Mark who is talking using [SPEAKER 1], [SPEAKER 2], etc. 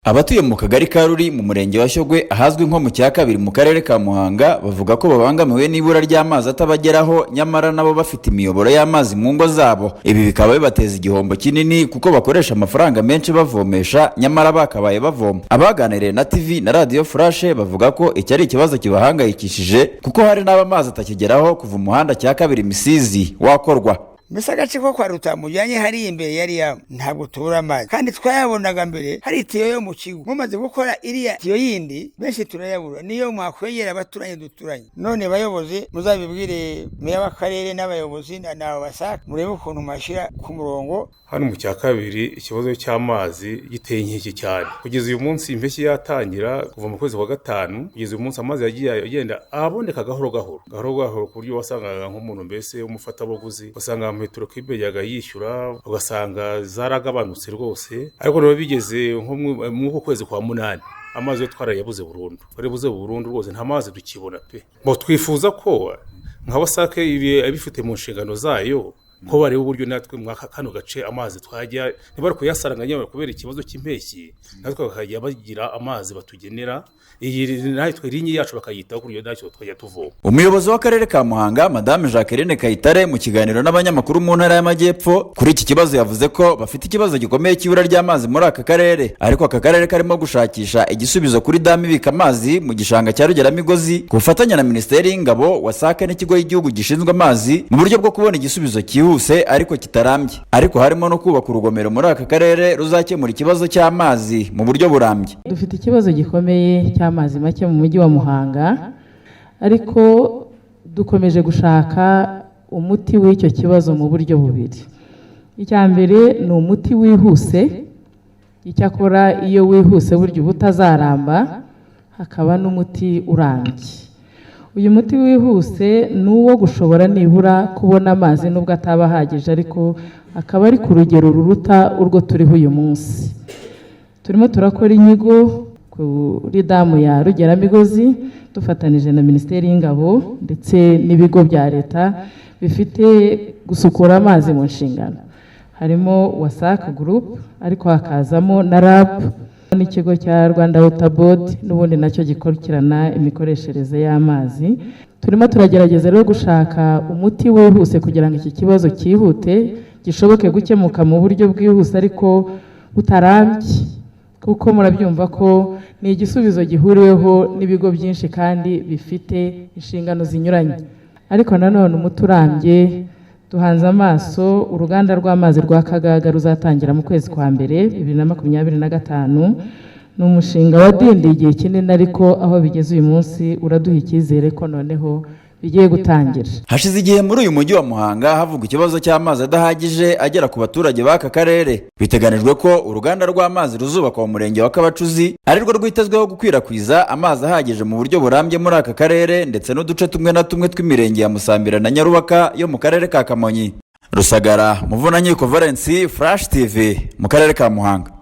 [SPEAKER 1] Abatuye mu kagari ka Ruri mu murenge wa Shyogwe, ahazwi nko mu cya kabiri mu karere ka Muhanga, bavuga ko babangamiwe n'ibura ry'amazi atabageraho, nyamara nabo bafite imiyoboro y'amazi mu ngo zabo. Ibi bikaba bibateza igihombo kinini kuko bakoresha amafaranga menshi bavomesha, nyamara bakabaye bavoma. Abaganiriye na TV na Radiyo Flash bavuga ko iki ari ikibazo kibahangayikishije, kuko hari n'abo amazi atakigeraho kuva umuhanda cya kabiri Misizi wakorwa.
[SPEAKER 2] Mbese agace ko kwa Rutamu ujyanye hariya imbere yari yabo, ntabwo tubura amazi kandi twayabonaga mbere. Hari itiyo yo mu kigo, mumaze gukora iriya tiyo yindi benshi turayabura. Niyo mwakwegera abaturanyi duturanye. None bayobozi, muzabibwire meya w'akarere n'abayobozi na WASAC, murebe ukuntu mwashyira ku murongo.
[SPEAKER 3] Hano mu cya kabiri ikibazo cy'amazi giteye inkeke cyane. Kugeza uyu munsi, impeshyi yatangira kuva mu kwezi kwa gatanu, kugeza uyu munsi amazi yagiye agenda aboneka gahoro gahoro, gahoro gahoro, ku buryo wasangaga nk'umuntu mbese w'umufatabuguzi wasanga metero kibe yajyaga yishyura ugasanga zaragabanutse rwose. Ariko rero bigeze nko mw'uku kwezi kwa munani, amazi yo twarayabuze burundu, twarayabuze burundu rwose, nta mazi tukibona pe. Ngo twifuza ko nka WASAC ibifite mu nshingano zayo ko bareba uburyo natwe muri kano gace amazi twajya ntibari kuyasaranganya kubera ikibazo cy'impeshyi, natwe bakajya bagira amazi batugenera, iyi natwe rinyi yacu bakayitaho ku buryo natwe twajya tuvoma.
[SPEAKER 1] Umuyobozi w'akarere ka Muhanga, Madame Jacqueline Kayitare, mu kiganiro n'abanyamakuru mu ntara y'Amajyepfo kuri iki kibazo, yavuze ko bafite ikibazo gikomeye cy'ibura ry'amazi muri aka karere, ariko aka karere karimo gushakisha igisubizo kuri damu ibika amazi mu gishanga cya Rugeramigozi ku bufatanye na Minisiteri y'Ingabo, WASAC n'ikigo cy'igihugu gishinzwe amazi, mu buryo bwo kubona igisubizo cyihuse ariko kitarambye. Ariko harimo no kubaka urugomero muri aka karere ruzakemura ikibazo cy'amazi mu buryo burambye.
[SPEAKER 4] Dufite ikibazo gikomeye cy'amazi make mu mujyi wa Muhanga, ariko dukomeje gushaka umuti w'icyo kibazo mu buryo bubiri. Icya mbere ni umuti wihuse, icyakora iyo wihuse burya uba utazaramba, hakaba n'umuti urambye. Uyu muti wihuse ni uwo gushobora nibura kubona amazi nubwo ataba ahagije, ariko akaba ari ku rugero ruruta urwo turiho uyu munsi. Turimo turakora inyigo kuri damu ya Rugeramigozi dufatanije na Minisiteri y'Ingabo ndetse n'ibigo bya leta bifite gusukura amazi mu nshingano, harimo WASAC Group, ariko hakazamo na RAB n'ikigo cya Rwanda Water Board n'ubundi nacyo gikurikirana imikoreshereze y'amazi. Turimo turagerageza rero gushaka umuti wihuse kugira ngo iki kibazo cyihute, gishoboke gukemuka mu buryo bwihuse ariko butarambye, kuko murabyumva ko ni igisubizo gihuriweho n'ibigo byinshi kandi bifite inshingano zinyuranye. Ariko nanone umuti urambye, duhanze amaso uruganda rw'amazi rwa Kagaga ruzatangira mu kwezi kwa mbere 2025. Ni umushinga wadindiye igihe kinini, ariko aho bigeze uyu munsi uraduha icyizere ko noneho bigiye gutangira.
[SPEAKER 1] Hashize igihe muri uyu mujyi wa Muhanga havugwa ikibazo cy'amazi adahagije agera ku baturage b'aka karere. Biteganijwe ko uruganda rw'amazi ruzubakwa mu murenge wa Kabacuzi arirwo rwitezweho gukwirakwiza amazi ahagije mu buryo burambye muri aka karere, ndetse n'uduce tumwe na tumwe tw'imirenge ya Musambira na Nyarubaka yo mu karere ka Kamonyi. Rusagara Muvunanyiko Valence, Flash TV, mu karere ka Muhanga.